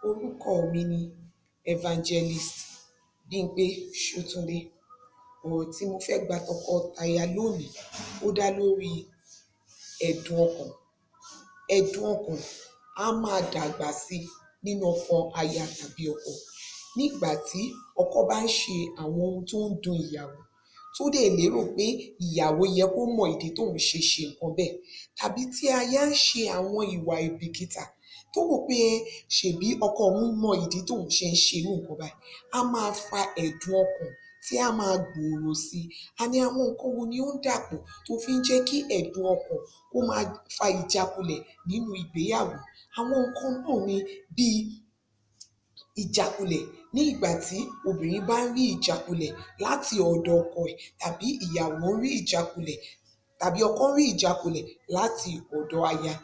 Orúkọ mi ni Evangelist Bímpé Ṣótúndé. Ọ̀rọ̀ tí mo fẹ́ gba tọkọtaya lónìí, ó dá lórí ẹ̀dùn ọkàn. Ẹ̀dùn ọkàn á máa dàgbà sí nínú ọkàn aya tàbí ọkọ. Nígbà tí ọkọ bá ń ṣe àwọn ohun tó ń dun ìyàwó, tó dẹ̀ lérò pé ìyàwó yẹ kó mọ ìdí tóun ṣe ṣe nǹkan bẹ́ẹ̀, tàbí tí aya ń ṣe àwọn ìwà àìbìkítà, tó wò pé ṣèbí ọkọ òun mọ ìdí tóun ṣe ń ṣe irú nǹkan báyìí, á máa fa ẹ̀dùn ọkàn tí á máa gbòòrò sí i. Àní àwọn nǹkan wo ni ó ń dàpọ̀ tó fi ń jẹ́ kí ẹ̀dùn ọkàn kó máa fa ìjákulẹ̀ nínú ìgbéyàwó? Àwọn nǹkan náà ni bíi ìjákulẹ̀. Ní ìgbà tí obìnrin bá ń rí ìjákulẹ̀ láti ọ̀dọ̀ ọkọ ẹ̀, tàbí ìyàwó ń rí ìjákulẹ̀, tàbí ọkọ ń rí ìjákulẹ̀ láti ọ̀dọ̀ aya.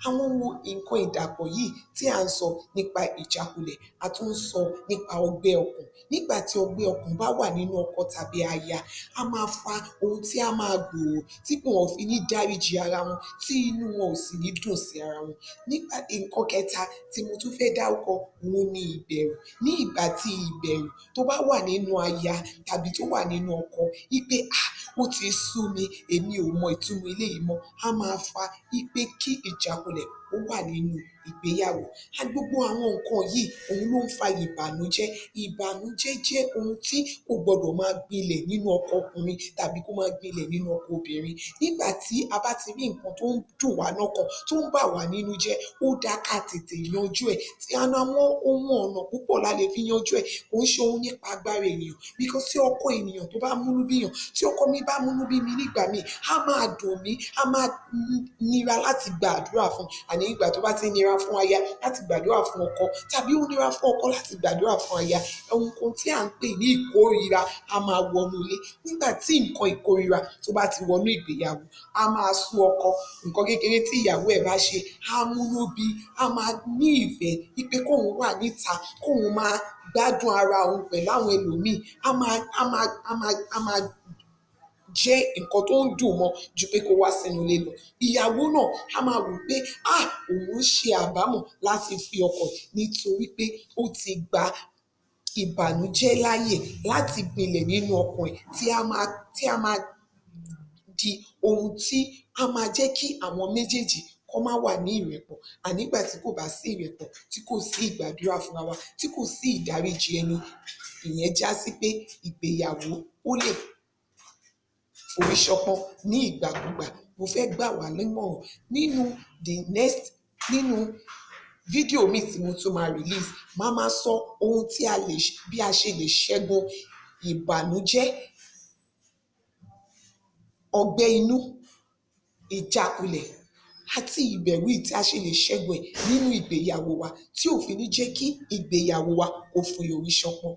Àwọn nǹkan ìdàpọ̀ yìí tí à ń sọ nípa ìjákulẹ̀, a tún ń sọ nípa ọgbẹ́ ọkàn. Nígbà tí ọgbẹ́ ọkàn bá wà nínú ọkọ tàbí aya, á máa fa ohun tí á máa gbòòrò tí wọn ò fi ní dáríji ara wọn, tí inú wọn ò sì ní dùn sí ara wọn. Nígbà nǹkan kẹta tí mo tún fẹ́ dárúkọ, òhun ni ìbẹ̀rù. Ní ìgbà tí ìbẹ̀rù tó bá wà nínú aya tàbí tó wà nínú ọkọ wí pé, "Ah, ó ti sú mi, èmi ò mọ ìtumọ̀ eléyìí mọ́", á máa fa wí pé kí ìjákulẹ̀ kó wà nínú ìgbéyàwó. Gbogbo àwọn nǹkan yìí, òhun ló ń fa ìbànújẹ́. Ìbànújẹ́ jẹ́ ohun tí kò gbọdọ̀ máa gbilẹ̀ nínú ọkàn ọkùnrin tàbí kó máa gbilẹ̀ nínú ọkàn obìnrin. Nígbà tí a bá ti rí nǹkan tó ń dùn wá lọ́kàn, tó ń bà wá nínú jẹ́, ó dáa ká tètè yanjú ẹ̀. Tí àwọn ohun ọ̀nà púpọ̀ la lè fi yanjú ẹ̀, kò ń ṣe ohun nípa agbára ènìyàn. Because tí ọkọ ènìyàn tó bá múnú bíyàn, tí ọkọ mi bá múnú bí mi nígbà míì, á máa dùn mí, á máa nira láti gbàdúrà fún un. Àní ìgbà tó bá ti nira fún aya láti gbàdúrà fún ọkọ, tàbí ó nira fún ọkọ láti gbàdúrà fún aya, ohun tí à ń pè ní ìkórìíra á máa wọnú ilé. Nígbà tí nǹkan ìkórìíra tó bá ti wọnú ìgbéyàwó, á máa sú ọkọ. Nǹkan kékeré tí ìyàwó ẹ̀ bá ṣe, á múnú bí i, á máa ní ìfẹ́ wí pé kóun wà níta, kóun máa gbádùn ara òun pẹ̀lú àwọn ẹlòmíì. Á máa á máa á máa á máa jẹ́ nǹkan tó ń dùn mọ́ ju pé kó wá sínú ilé lọ. Ìyàwó náà á máa wò pé, ah, òun ṣe àbámọ̀ láti fi ọkọ, nítorí pé ó ti gba ìbànújẹ́ láyè láti gbilẹ̀ nínú ọkàn ẹ̀, tí á máa di ohun tí á máa jẹ́ kí àwọn méjèèjì kán má wà ní ìrẹ́pọ̀. Àní nígbà tí kò bá sí ìrẹ́pọ̀, tí kò sí ìgbàdúrà fúnra wa, tí kò sí ìdáríjì ẹni, ìyẹn já sí pé ìgbéyàwó ó lè forí ṣánpọ́n ní ìgbàkúgbà. Mo fẹ́ gbà wá nímọ̀ràn nínú the next, nínú fídíò míì tí mo tún máa release, màá máa sọ ohun tí a lè, bí a ṣe lè ṣẹ́gun ìbànújẹ́, ọgbẹ́ inú, ìjákulẹ̀ àti ìbẹ̀rù yìí, tí a ṣe lè ṣẹ́gun ẹ̀ nínú ìgbéyàwó wa, tí ò fi ní jẹ́ kí ìgbéyàwó wa kó fi orí ṣánpọ́n.